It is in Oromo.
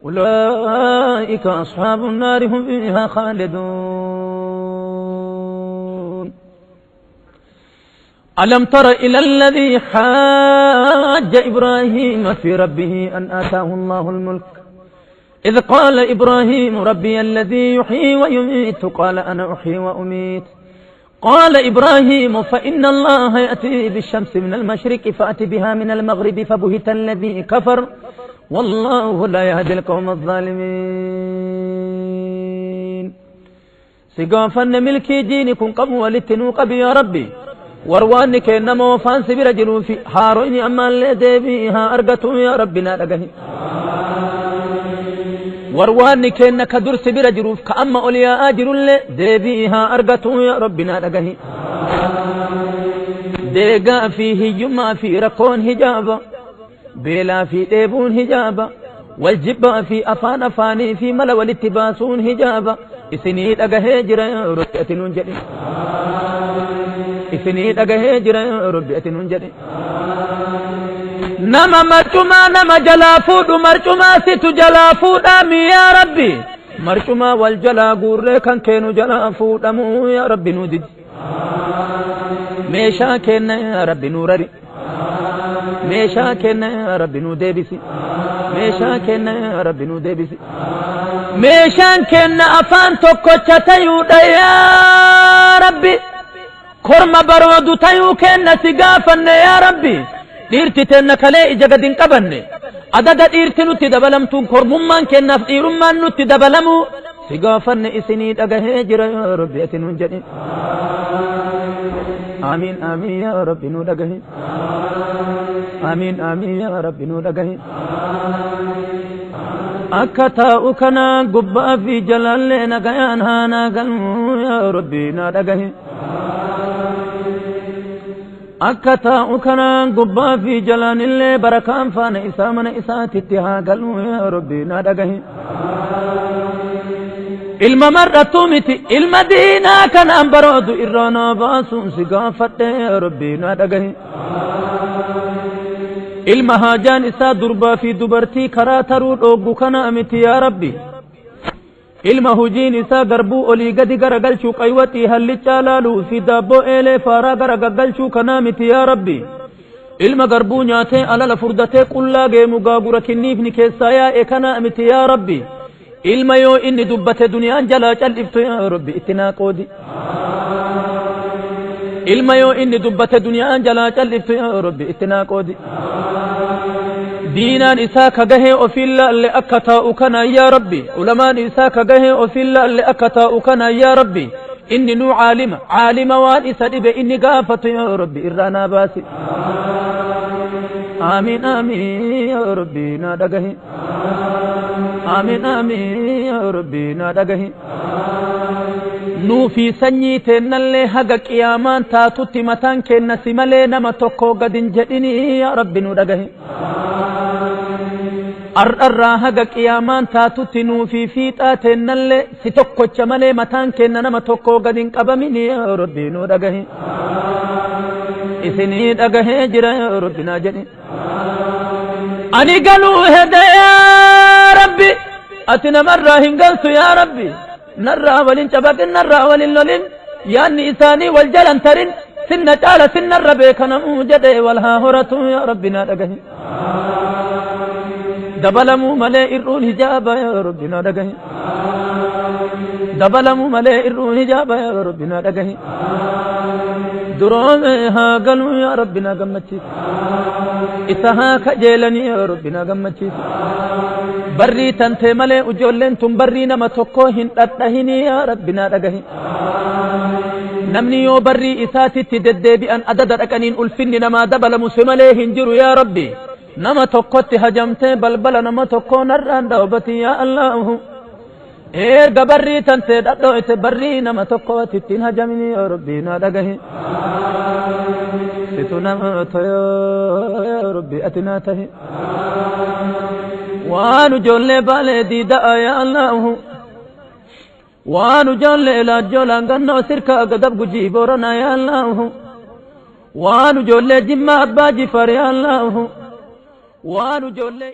أولئك أصحاب النار هم فيها خالدون. ألم تر إلى الذي حاج إبراهيم في ربه أن آتاه الله الملك إذ قال إبراهيم ربي الذي يحيي ويميت قال أنا أحيي وأميت قال إبراهيم فإن الله يأتي بالشمس من المشرق فأت بها من المغرب فبهت الذي كفر والله لا يهدي القوم الظالمين. سقافن ملكي دينكم قبو ولتنو قبي يا ربي ورواني كإنما وفان سبيل جلوفي هاروني أما اللي ديبيها أرقتو يا ربي نارقه ورواني كإنك در سبيل جلوف كأما أولياء أجر اللي ديبيها أرقتو يا ربي نارقه ديقا فيه يما في ركون هجابا بلا في ديبون هجابا والجبا في أفان أفاني في ملو الاتباسون هجابا إسنيد أقهي جرى ربي أتنون جري إسنيد أقهي جرى ربي أتنون جري نما مرچما نما جلافود مرچما ست جلافود أمي يا ربي مرچما والجلا قور كان كينو جلافود أمو يا ربي نودج ميشا كين يا ربي نورري ميشا كين يا ربي نو ديبسي ميشا كين يا ربي نو ديبسي ميشان كين أفان توكو تيو يا ربي كرم برودو تيو كين سقافن يا ربي dhiirti teenna kalee ija gad hin qabanne adada dhiirti nutti dabalamtuun kormummaan kennaaf dhiirummaan nutti dabalamu si gaafanne isinii dhagahee jira yaa rabbi ati nuun jedhe amiin amiin yaa rabbi nuu dhagahe amiin amiin yaa rabbi nuu dhagahe akka taa'u kanaa gubbaa fi jalaallee nagayaan haanaa galmuu yaa rabbi naa dhagahe akka taa'u kanaan gubbaa fi jalaanillee barakaan faana isaa mana isaatitti haa galuu yaa rabbi naa dhagahe ilma mar'atu miti ilma diinaa kanaan baroodu irraa naa baasuun si gaafadhe yaa rabbi naa dhagahe ilma haajaan isaa durbaa fi dubartii karaa taruu dhooggu kana miti yaa rabbi ilma hujiin isaa garbuu olii gadi garagalchuu qaywaxii hallichaa laaluu fi daabboo eelee faaraa garagaggalchuu kanaa miti yaa rabbi ilma garbuu nyaatee alala furdatee qullaa geemu gaagura kinniifni keessaa yaa'e kanaa miti yaa rabbi ilma yoo inni dubbate duniyaan jalaa calliftu yaa rabbi itti naa qoodi ilma yoo inni dubbate duniyaan jalaa calliftu yaa rabbi itti naa qoodi diinaan isaa ka gahee ofiin laalle akka taa'u kana yaa rabbi ulamaan isaa ka gahee ofiin laalle akka taa'u kana yaa rabbi inni nuu caalima caalima waan isa dhibe inni gaafatu yaa rabbi irraa naa baasi amiin amiin yaa rabbi naa dhagahi amiin amiin yaa rabbi naa dhagahi nuufi sanyii teennallee haga qiyaamaan taatutti mataan keenna si malee nama tokko gad hin jedhinii yaa rabbi nu dhagahi ar'arraa haga qiyaamaan taatutti nuufi fiixaa teennallee si tokkocha malee mataan keenna nama tokko gad hin qabaminii yaa rabbi nu dhagahi isinii dhagahee jira yaa rabbi naa jedhi ani galuu hede yaa rabbi ati namarraa hin galtu yaa rabbi narraa walin cabaqin narraa walin lolin yaanni isaanii wal jalan tarin sinna caala sinnarra beekanamuu jedhe wal haa horatu yaa rabbi naa dhagahi dabalamuu malee irruun hijaaba yaa rabbi naa dhagahi dabalamuu malee irruun hijaaba yaa rabbi naa dhagahi duroome haa galuu yaa rabbi naa gammachiisi isa haa kajeelanii yaa rabbi naa gammachiisi barrii tantee malee ijoolleen tun barrii nama tokko hin dhadhahinii yaa rabbi naa dhagahi namni yoo barrii isaatitti deddeebi'an adada dhaqaniin ulfinni namaa dabalamu si malee hin jiru yaa rabbi nama tokkotti hajamtee balbala nama tokkoo narraan dhaabati yaa allahu erga barrii tantee dhadho'ite barrii nama tokkotti ittiin hajamini yaa rabbi naa dhagahi situ nama yaa rabbi ati naa tahi waan ijoollee baalee diida'a yaa allahu waan ijoollee laajjoolaan gannoo sirkaa gadab gujii booranaa yaa allahu waan ijoollee jimmaa abbaa jifaar yaa allahu waan ijoollee